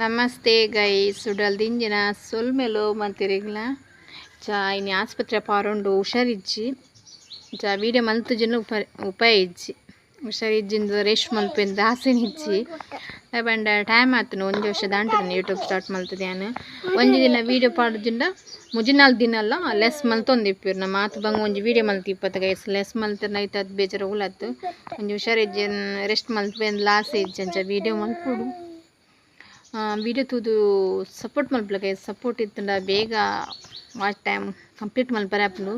Namaste guys, ಉಡಲ್ ದಿಂಜಿನ ಸೊಲ್ಮೆಲು ಮಂತಿರಿಗ್ಲ ಚಾ ಇನಿ ಆಸ್ಪತ್ರೆ ಪಾರೊಂಡು ಹುಷಾರಿಜ್ಜಿ ಚಾ ವೀಡಿಯೋ ಮಲ್ತುಜಿನ ಉಪಾಯ ಇಜ್ಜಿ ಹುಷಾರಿಜ್ಜಿಂದ ರೆಸ್ಟ್ ಮಲ್ಪೆಂದು ಆಸೆನ ಇಜ್ಜಿ ಬಂಡ ಟೈಮ್ ಆತನು ಒಂಜಿ ವರ್ಷ ದಾಂಟದ ಯೂಟ್ಯೂಬ್ ಸ್ಟಾರ್ಟ್ ಮಲ್ತದೆ. ಒಂಜಿ ದಿನ ವೀಡಿಯೋ ಪಾಡುಜಿಂಡ ಮುಜಿನಾಲ್ ದಿನಲ್ಲ ಲೆಸ್ ಮಲ್ತೊಂದಿಪ್ಪೀರ್ ನಮ್ಮ ಮಾತು ಬಂಗ ಒಂಜಿ ವೀಡಿಯೋ ಮಲ್ತಿ ಇಪ್ಪತ್ತು ಗೈಸ್ ಲೆಸ್ ಮಲ್ತಿರ್ ಐತ ಅದು ಬೇಜಾರು ಉಲತ್ತು ಒಂಜಿ ಹುಷಾರಿಜ್ಜಿ ರೆಸ್ಟ್ ಮಲ್ಪೆಂದು ಲಾಸ್ ಇಜ್ಜಿ ಅಂಚ ವೀಡಿಯೋ ಮಲ್ಪೊಡು. ವೀಡಿಯೋ ತೂದು ಸಪೋರ್ಟ್ ಮಲ್ಪುಲೆ ಗೈಸ್, ಸಪೋರ್ಟ್ ಇತ್ತುಂಡ ಬೇಗ watch time complete ಮಲ್ಪರೆ ಆಪುಂಡು.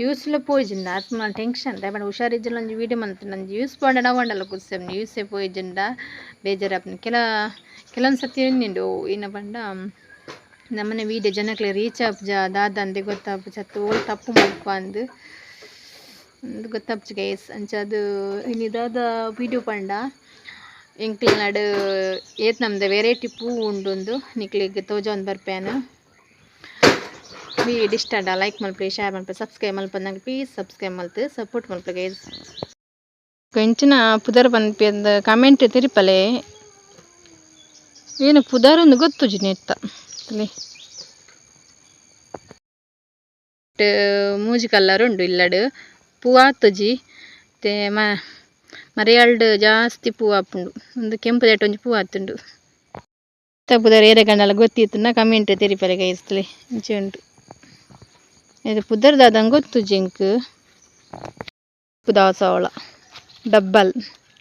ಯೂಸ್ಲ ಪೋಯಿಜಿಂಡ ಆತ್ಮ ಟೆನ್ಷನ್ ದಾಯೆ ಪಂಡ ಹುಷಾರಿಜ್ಜಿಂಡ ಒಂಜಿ ವೀಡಿಯೋ ಮಲ್ತುಂಡ ಒಂಜಿ ಯೂಸ್ ಪಂಡ ಅವಂಡಲ ಕುಸ್ಸೆ ಯೂಸೇ ಪೋಯಿಜಿಂಡ ಬೇಜಾರು ಆಪುಂಡು. ಕೆಲವೊಂದು ಸರ್ತಿ ಎನ್ನಿಂಡು ಏನ ಪಂಡ ನಮ್ಮನೆ ವೀಡಿಯೋ ಜನಕ್ಲೆ ರೀಚ್ ಆಪುಜ ದಾದ ಅಂದೆ ಗೊತ್ತಾಪುಜ ಅತ್ತ್ ಓಲ್ ತಪ್ಪು ಮಲ್ಪ ಅಂದ್ ಅಂದ್ ಗೊತ್ತಾಪುಜಿ ಗೈಸ್. ಅಂಚ ಅದು ಇನಿ ದಾದ ವೀಡಿಯೋ ಪಂಡ ಎಂಕ್ಲೆನಾಡ್ ಏತ್ ನಮ್ದು ವೆರೈಟಿ ಪೂ ಉಂಡುಂದು ನಿಕ್ಲೆಗ್ ತೋಜೊಂದು ಬರ್ಪೇನು. ವೀಡಿಯೋ ಇಷ್ಟ ಆಂಡ ಲೈಕ್ ಮಲ್ಪುಲೆ, ಶೇರ್ ಮಲ್ಪುಲೆ, ಸಬ್ಸ್ಕ್ರೈಬ್ ಮಲ್ಪಂದಂಗ ಪ್ಲೀಸ್ ಸಬ್ಸ್ಕ್ರೈಬ್ ಮಲ್ತ್ ಸಪೋರ್ಟ್ ಮಲ್ಪುಲೆ ಗೈಸ್. ಎಂಚಿನ ಪುದರ್ ಪನ್ಪಿ ಕಮೆಂಟ್ ತಿರಿಪಲೆ ಏನು ಪುದರ್ ಒಂದು ಗೊತ್ತುಜಿ ನೆತ್ತ ಮೂಜಿ ಕಲ್ಲರ್ ಉಂಡು ಇಲ್ಲಡ್ ಪೂ ಆತುಜಿ ते ಮರಿಯಾಲ್ಡ್ ಜಾಸ್ತಿ ಪೂ ಆಪುಂಡು ಒಂದು ಕೆಂಪು that ಒಂಜಿ ಪೂ ಆತುಂಡು. ಪುದರ್ ಏರೆ ಗಂಡಲ ಗೊತ್ತಿತ್ತುಂಡ ಕಮೆಂಟ್ ತೆರಿಪಲೆ ಗೈಸ್ ತೂಲೆ ಇಂಚ ಉಂಡು ಇದು ಪುದರ್ ದಾದಂಗ್ ಗೊತ್ತುಜಿ ಎಂಕ್. ದಾಸವಾಳ ಡಬ್ಬಲ್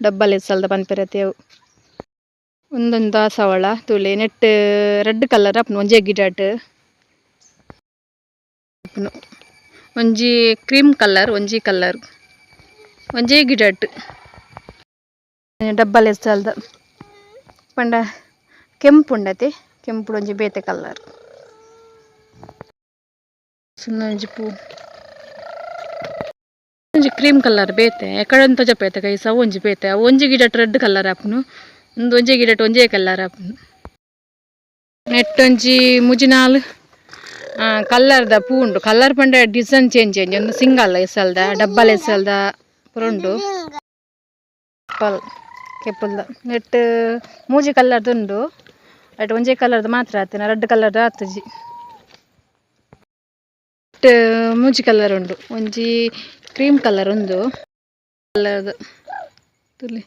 ಡಬ್ಬಲ್ ಎಸಲ್ದ ಪನ್ಪೆರ್ ಅವು ಉಂದೊಂದು ದಾಸವಾಳ ತೂಲೆ ನೆಟ್ಟ್ ರೆಡ್ ಕಲರ್ ಆಪುಂಡು ಒಂಜೇ ಗಿಡಟ್ ಆಪುಂಡು ಒಂಜಿ ಕ್ರೀಮ್ ಕಲರ್ ಒಂಜಿ ಕಲರ್ ಒಂಜೇ ಗಿಡಟ್ ಡಬ್ಬಲ್ ಎಸಲ್ದ ಪಂಡ ಕೆಂಪು ಉಂಡತೆ ಕೆಂಪುಡು ಒಂಜಿ ಬೇತೆ ಕಲರ್ ಒಂಜಿ ಪೂ ಒಂಜಿ ಕ್ರೀಮ್ ಕಲರ್ ಬೇತೆ ಎಕಡೆ ತೋಜಪೇತೆ ಗೈಸ್ ಅವು ಒಂಜಿ ಬೇತೆ ಅವು ಒಂಜಿ ಗಿಡಟ್ ರೆಡ್ ಕಲರ್ ಆಪುಂಡು ಉಂದು ಒಂಜಿ ಗಿಡಟ್ ಒಂಜೇ ಕಲರ್ ಆಪುಂಡು. ನೆಟ್ಟ್ ಒಂಜಿ ಮುಜಿನಾಲ್ ಕಲರ್ದ ಪೂ ಉಂಡು ಕಲರ್ ಪಂಡ ಡಿಸೈನ್ ಚೇಂಜ್ ಚೇಂಜ್ ಒಂದು ಸಿಂಗಲ್ ಎಸಲ್ದ ಡಬ್ಬಲ್ ಎಸಲ್ದ ಪೂರ ಉಂಡು ಪಲ್ ಕೆಪ್ಪುಲ್ದ ನೆಟ್ಟ್ ಮೂಜಿ ಕಲರ್ದ ಉಂಡು ಐಟ್ ಒಂಜೇ ಕಲರ್ದ ಮಾತ್ರ ಆತಿನ ರಡ್ಡ್ ಕಲರ್ದ ಆತುಜಿ. ನೆಟ್ಟ್ ಮೂಜಿ ಕಲರ್ ಉಂಡು ಒಂಜಿ ಕ್ರೀಮ್ ಕಲರ್ ಉಂದು ಕಲರ್ದ ತೂಲೆ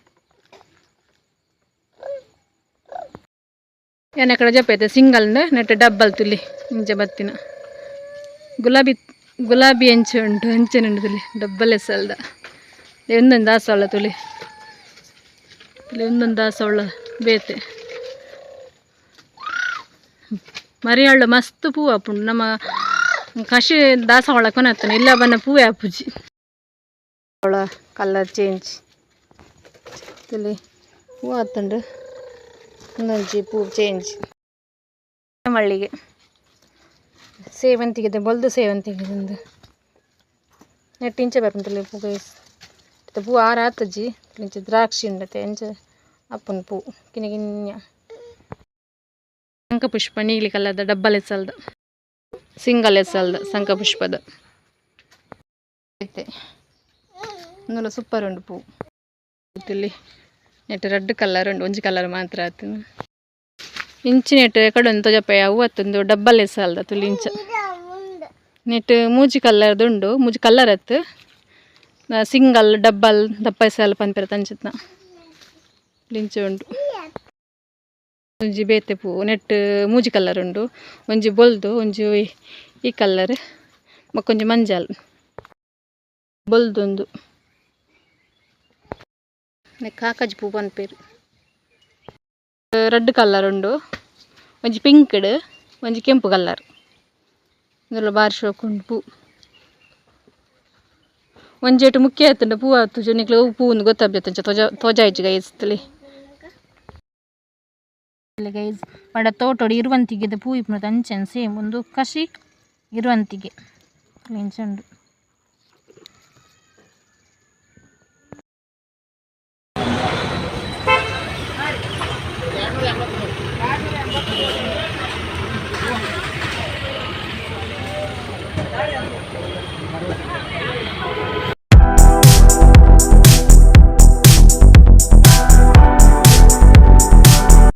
ಯಾನ್ ಆಕಡೆ ಜಪ್ಪೈತೆ ಸಿಂಗಲ್ ನೆಟ್ಟ್ ಡಬ್ಬಲ್ ತೂಲೆ ಇಂಚ ಬತ್ತಿನ ಗುಲಾಬಿ ಗುಲಾಬಿ ಅಂಚ ಉಂಟು ಅಂಚನೆ ಉಂಡು ತೂಲೆ ಡಬ್ಬಲ್ ಎಸಲ್ದ ಉಂದೊಂದು ದಾಸವಾಳ ತೂಲೆ ಉಂದೊಂದು ದಾಸವಾಳ ಬೇತೆ ಮರಿಯಾಳು ಮಸ್ತ್ ಪೂ ಆಪುಂಡು ನಮ್ಮ ಕಷಿ ದಾಸವಾಳ ಕೊನತ್ತುಂಡು ಇಲ್ಲ ಬನ್ನ ಪೂವೆ ಆಪುಜಿ ಕಲರ್ ಚೇಂಜ್ ತೂಲೆ ಪೂ ಆತುಂಡು ಉಂದೊಂಜಿ ಪೂ ಚೇಂಜ್ ಮಲ್ಲಿಗೆ ಸೇವಂತಿಗೆ ಬೊಲ್ದು ಸೇವಂತಿಗೆ ಉಂದು ನೆಟ್ಟ್ ಇಂಚ ಬರ್ಪುಂಡು ತೂಲೆ ಪೂ ಗೈಸ್ ಪೂ ಆರ್ ಆತುಜಿ ಇಂಚ ದ್ರಾಕ್ಷಿ ಉಂಡತೆ ಅಂಚ ಆಪುಂಡು ಪೂ ಕಿನ್ಯ ಕಿನ್ಯ ಶಂಖಪುಷ್ಪ ನೀಲಿ ಕಲರ್ದ ಡಬ್ಬಲ್ ಎಸಲ್ದ ಸಿಂಗಲ್ ಎಸಲ್ದ ಶಂಖಪುಷ್ಪದ ಉಂದುಲ ಸೂಪರ್ ಉಂಡು ಪೂ ತೂಲೆ ನೆಟ್ಟ್ ರೆಡ್ ಕಲರ್ ಉಂಡು ಒಂಜಿ ಕಲರ್ ಮಾತ್ರ ಆತುಂಡು ಇಂಚಿನೆಟ್ ಎಕಡೆ ಒಂಜಿ ತೋಜಪೆ ಅವು ಅತ್ತುಂದು ಡಬ್ಬಲ್ ಎಸಲ್ದ ತೂಲೆ ಇಂಚ ನೆಟ್ಟ್ ಮೂಜಿ ಕಲರ್ದ ಉಂಡು ಮೂಜಿ ಕಲರ್ ಅತ್ತ್ ಸಿಂಗಲ್ ಡಬ್ಬಲ್ ದಪ್ಪ ಎಸಲ್ ಪನ್ಪೆರ್ ಅಂಚಿತ್ನ ಇಂಚ ಉಂಡು ಒಂಜಿ ಬೇತೆ ಪೂ ನೆಟ್ಟ್ ಮೂಜಿ ಕಲರ್ ಉಂಡು ಒಂಜಿ ಬೊಲ್ದು ಒಂಜಿ ಈ ಕಲರ್ ಬೊಕೊಂಜಿ ಮಂಜಲ್ ಬೊಲ್ದು ಉಂದು ನೆಕ್ಕ್ ಕಾಕಜಿ ಪೂ ಪನ್ಪೆರ್ ರೆಡ್ ಕಲರ್ ಉಂಡು ಒಂಜಿ ಪಿಂಕ್ ಡ್ ಒಂಜಿ ಕೆಂಪು ಕಲರ್ ಉಂದುಲ ಬಾರಿ ಶೋಕು ಉಂಡು ಪೂ ಒಂಜೇಟ್ ಮುಖ್ಯ ಆತುಂಡ ಪೂ ಆತುಜಿ ನಿಕ್ಲೆ ಒವು ಪೂ ಇಂದ್ ಗೊತ್ತಾಪುಜಿ ಅಂಚ ತೋಜಾಯಿಜಿ ಗೈಸ್ ತೂಲೆ ಗೈಸ್ ಪಂಡ ತೋಟೊಡು ಇರುವಂತಿಗೆದ ಪೂ ಇಪ್ಪುನತ ಅಂಚನೆ ಸೇಮ್ ಉಂದು ಕಷಿ ಇರುವಂತಿಗೆ ಇಂಚ ಉಂಡು.